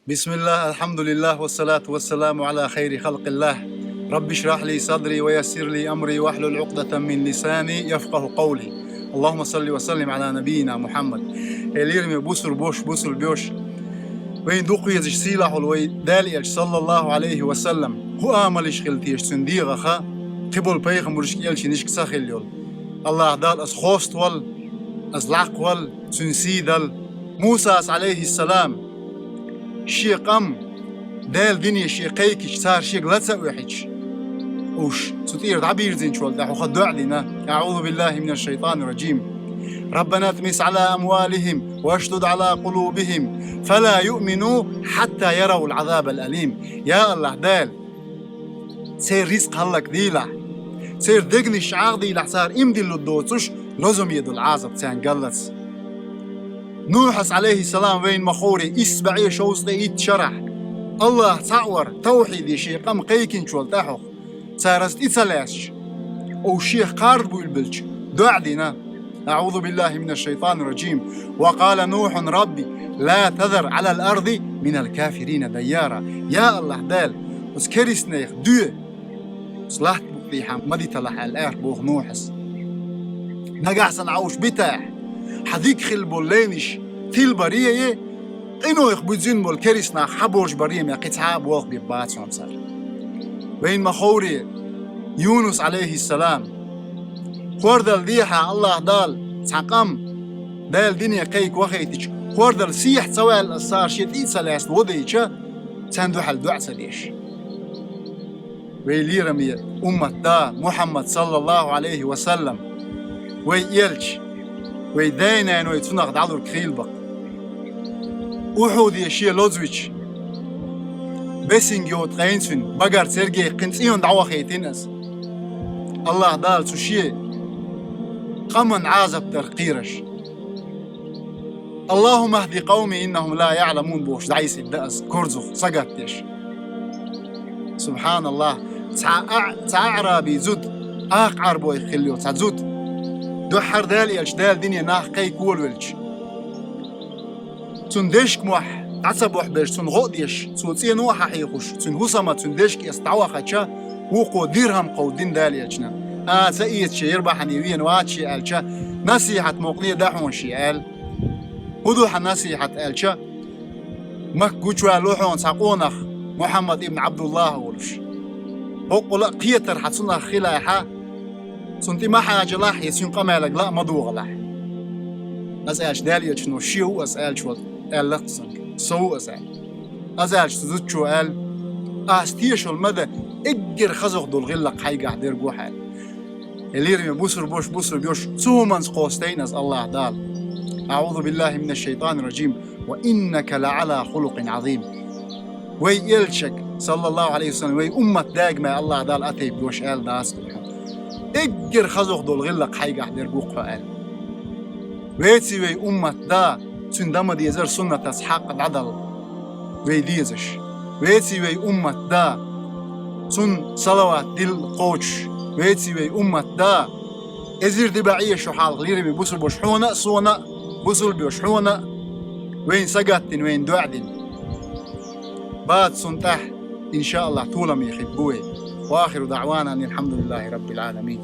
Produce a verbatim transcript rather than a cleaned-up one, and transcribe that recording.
بسم الله، الحمد لله، والصلاة والسلام على خير خلق الله. رب اشرح لي صدري ويسر لي أمري واحلل عقدة من لساني يفقه قولي. اللهم صل وسلم على نبينا محمد. Э, лераме бусалба бош, бусалба йош. Вайна дукха везаш сийлахь волу вай Дала элча, саллаллаху алейхи ва саллам, хӀун амалш хилла теша цуьнан дегӀаха, кхин болу пайхамаршка, элчанашка ца хилла йолу. Аллахь Дала ас хоставала, ас лакхвала, цуьнан сий дала. Мусас, алейхиссалам, шен къам Дала дине шен кхайкхича, цара шега ла ца оьхуьйтуш, уьш цу тӀера дӀабирзинчул тӀаьхьа хӀокху доӀа дина: «أعوذ بالله من الشيطان الرجيم. ربنا اطمس على أموالهم واشدد على قلوبهم فلا يؤمنوا حتى يروا العذاب الأليم». Я Аллахь Дала, церан рицкъ хӀаллакдийлахь, церан дегнаш чӀагӀдийлахь, цара иман диллур доцуш, лозаме долу Ӏазап царна галлалц. Нухьас, алейхиссалам, вайна ма-ховре, исс бӀе шовзткъе итт шарахь, Аллахь цхьаъ вар тавхьиде шен къам кхайкхинчул тӀаьхьа, цара ас тӀе ца лаьцча, уьш шех кхарда буьйлабелча, доӀа дина: «أعوذ بالله من الشيطان الرجيم. وقال نوح رب لا تذر على الأرض من الكافرين ديارا». Я Аллахь Дала, оцу керстанех доь, оцу латта букъ тӀехьа ма диталахь аьлла, аьлла боху Нухьас. Нагахь санна хьан уьш битахь, хьан дика хилла болу лайнаш тилбаре, къинойх буьззина болу керстанах хьан божабаре, кхин цхьа а болх бен бац хьуна цара. Вайна ма-ховре, Юнус, алейхиссалам, хӀордал дехьа Аллахь Дала цхьа къам Дала дине кхайкха вахийтича, хӀордал сехьа ца ваьлла, аса цара шен тӀе а ца лаьцна водийча, царна дуьхьал доӀа ца деш. Вай лераме уммат да Мухьаммад, саллаллаху алейхи ва саллам, вай элча, вай дай-наной цунах дӀалург хийла бакъ. Ухьуде шен лозавича, бесинге йоцу къайна цуьнан багара церге кхин цӀийнан дӀавахийтина аса. Аллахь Дала цу шен къаман Ӏазап дарх кхийраш. «اللهم اهد قومي إنهم لا يعلمون» бохуш дӀайисийта аса, курзух сагатдеш. Субханаллахь, цхьа а-, цхьа аӀраби зуда, акха Ӏарбойх хилла йолу цхьа зуда, дуьххьара Дала элча, Дала дине нах кхайкха волавелча, цунна дешка мохь дӀа ца бохьабелча, цунна гӀо а деш, цо цӀено а хьахьийхуш, цуьнан хӀусамах цуьнан дешка эцна дӀавахча, вукхо дирхӀам кховдийна Дала элчанна. А, ца эцаче яра бахьане вена вац шен аьлча, насихьат мукъане а дан хьуна шен аьлла. ХӀун ду хьан насихьат аьлча, Макка гучуваьлла ву хьуна цхьа къонах, Мухьаммад ибн Ӏабдуллахь а волуш. Боккъала а кхетар хьан цунах хилахь, цунна тӀе ма хьажалахь, я цуьнан къамелага ла а ма догӀалахь. Аса аьлча, Дала элчано шен ву аса аьллачул аьлла-кх цуьнга, со ву аса аьлла. Аса аьлча, цу зудчо аьлла: «Аса тешалла ма дан, эггара хазах долу гӀиллакх хьайгахь дерг ву хьан». Э, лераме бусалба бош, бусалба йош, цу хӀуманца кхостийна аса Аллахь Дала. «أعوذ بالله من الشيطان الرجيم. وإنك لعلى خلق عظيم». Вай элчаг, саллаллаху алейхи ва саллам, вай уммат дагаме Аллахь Дала а тайпа йош аьлла дац хьуна. Эггара хазах долу гӀиллакх хьайгахь дерг ву-кх хьо аьлла. Веций вай уммат да, цуьнан дан ма дезара суннатаца хьакъ дӀадала вай дезаш. Веций вай уммат да, цунна салават дилла кхочуш. Веций вай уммат да, эзар де бӀе шо хьалха лераме бусалба бош хьуна а, суна а, бусалба йош хьуна а, вайна сагатдина, вайна доӀа дина. Бац цунна тӀехь, иншааллахь, толаме хир бу вай. وآخر دعوانا أن الحمد لله رب العالمين.